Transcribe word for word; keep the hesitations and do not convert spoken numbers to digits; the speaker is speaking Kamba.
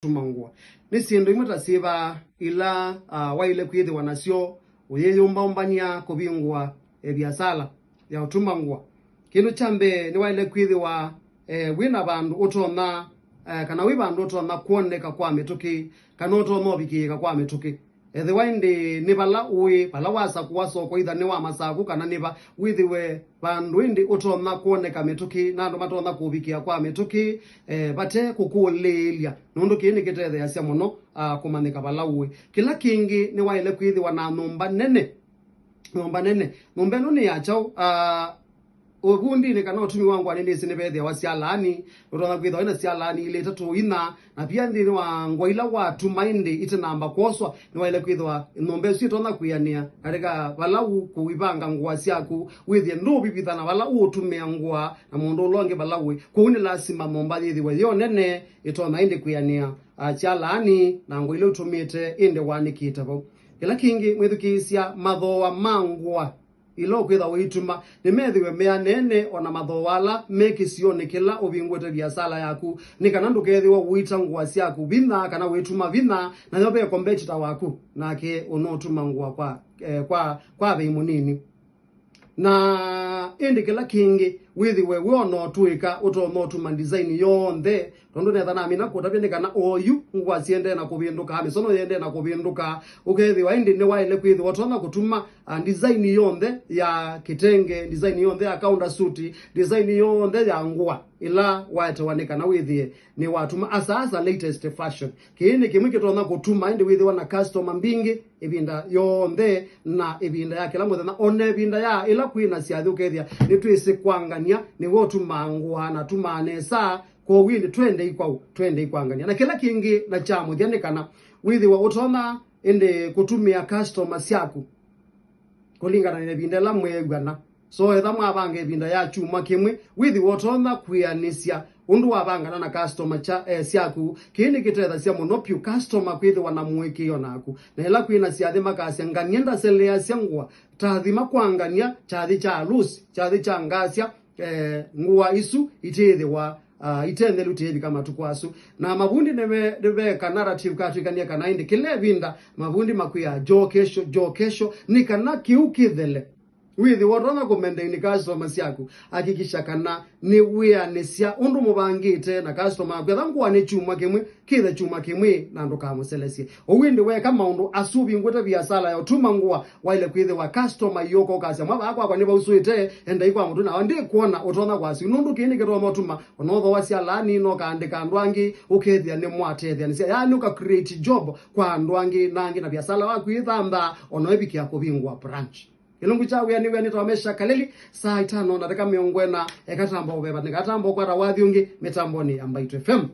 ũtuma ngũa. Nĩ syĩndũ imwe ta syĩva ila, ah, waĩle kwĩthĩwa nasyo ũyĩyũmbaũmbany'a kũvingũa, eh, viasala ya ũtuma ngũa? Kĩndũ kya mbee, nĩwaĩle kwĩthĩwa, eh, wĩ na vandũ ũtonya, eh, kana wĩ vandũ ũtonya kwoneka kwa mĩtũkĩ, kana ũtonya ũvikĩĩka kwa mĩtũkĩ. Ethĩwa ĩndĩ nĩ vala ũĩ, vala wasakũa soko, either nĩ wa Masaku kana nĩ va, wĩthĩwe vandũ ĩndĩ ũtonya kwoneka mĩtũkĩ, na andũ matonya kũvikĩa kwa mĩtũkĩ, eh, vate kũkũlĩĩlya, nũndũ kĩĩ nĩkĩtetheeasya mũno, ah, kũmanyĩka vala ũĩ. Kĩla kĩngĩ, nĩwaĩle kwĩthĩwa na nyũmba nene. Nyũmba nene. Nyũmba ĩno nĩ ya kyaũ? Ah, ũvundinĩ kana ũtumi wa ngũa nĩnĩsĩ nĩvethĩawa syalaani. Ũtonya kwĩthĩwa wĩna syalaani ilĩ, itatũ, inya, na pia nthĩnĩ wa ngũa ila watuma ĩndĩ itinamba kwoswa, nĩwaĩle kwĩthĩwa nyũmba ĩsu ĩtonya kwĩanĩa katika vala ũkũivanga ngũa syaku, wĩthĩe ndũvivithana vala ũũtũmĩa ngũa na mũndũ ũla ũngĩ vala ũĩ. Kwoou nĩ lasima nyũmba yĩthĩwe yo nene, ĩtonya ĩndĩ kwĩanĩa, ah, syalaani na ngũa ila ũtũmĩte ĩndĩ wanĩkĩte vau. Kĩla kĩngĩ, mwĩthukĩĩsya mathooa ma ngũa ila ũkwĩtha ũituma, nĩmethĩwe me anene, o na mathooa ala me kĩsionĩ kĩla ũvingũĩte viasala yaku, nĩ kana ndũkethĩwe ũita ngũa syaku vinya kana wĩtuma vinya, nayo ve competitor waku, nake ũnũtuma ngũa kwa, eh, kwa, kwa vei mũnini. Na ĩndĩ kĩla kĩngĩ, wĩthĩwe we o na ũtw'ĩka ũtonya ũtuma design yonthe, tondũ netha namina kũtavya nĩ kana oyu ngũa siendee na kũvĩndũka, mĩsono yendee na kũvĩndũka, ũkethĩwa ĩndĩ nĩwaĩle kwĩthĩwa ũtonya kũtuma, ah, design yonthe ya kĩtenge, design yonthe ya counter suit, design yonthe ya ngũa ĩla waetewa nĩ kana wĩthĩe nĩwatuma, asa asa latest fashion. Kĩĩ nĩ kĩmwe kĩtonya kũtuma ĩndĩ wĩthĩwa na customer mbingĩ ĩvinda yonthe, na ĩvinda ya kĩla mũthenya, o na ĩvinda ya ĩla kwĩ na syathĩ, ũkethĩa nĩtwĩsĩ kwangany'a, nĩwe ũtumaa ngũa na tumaa nesa, kwoou ĩndĩ twendei kwaũ, twendei kwangany'a. Na kĩla kĩngĩ na kya mũthya nĩ kana wĩthĩwa ũtonya ĩndĩ kũtumĩa customer syaku kũlingana na ĩvinda ĩla mweew'ana. So, etha mwavanga ĩvinda ya kyumwa kĩmwe, wĩthĩwa ũtonya kwĩanĩsya ũndũ wavangana na customer kya, eh, syaku. Kĩĩ nĩkĩtethasya mũno vyũ customer kwĩthĩwa na mũĩkĩĩo naku. Na ĩla kwĩ na syathĩ makasya, "Ngany'a ndaseleasya ngũa." Tathima kwa ngany'a, kyathĩ kya alusi, kyathĩ kya ngasya, eh, ngũa isu itĩĩthĩwa, ah, ite nthelu tĩĩvika matukũ asu. Na mavundi nĩve-, nĩveka narrative katwĩkanie kana ĩndĩ kĩla ĩvinda mavundi makwĩaa, "Njoo kesho, njoo kesho," nĩ kana kĩu kĩthele. Wĩthĩwa ũtonya kũmaintain customer syaku, hakikisha kana nĩwĩanĩsya ũndũ mũvangĩte na customer yaku. Etha ngũa nĩ kyumwa kĩmwe, kĩthe kyumwa kĩmwe na ndũkamũselesye. Ũu ĩndĩ weeka maũndũ asu ũvingũĩte viasala ya ũtuma ngũa, waĩle kwĩthĩwa customer iyũka ũkasya, "Mwa vaa kwakwa nĩvausũĩte, endai kwa mũtu nawa ndĩkwona ũtonya kwasya." Nũndũ kĩĩ nĩkĩtonya ũtuma ona ũthooa syalaani, na ũkaandĩka andũ angĩ, ũkethĩa nĩmwatetheanĩsya. Yaani ũka create job kwa andũ angĩ na angĩ, na viasala waku ĩthanthaa ona ĩvikĩa kũvingũa branch. Kĩlungu kya wĩa nĩ wĩa nĩ Tomesha Kaleli, saa itano na ndeka mĩongo ĩna, ekatambo ũveva nĩkatambo ũkwata wathi ũngĩ mĩtambonĩ ya Mbaitu F M.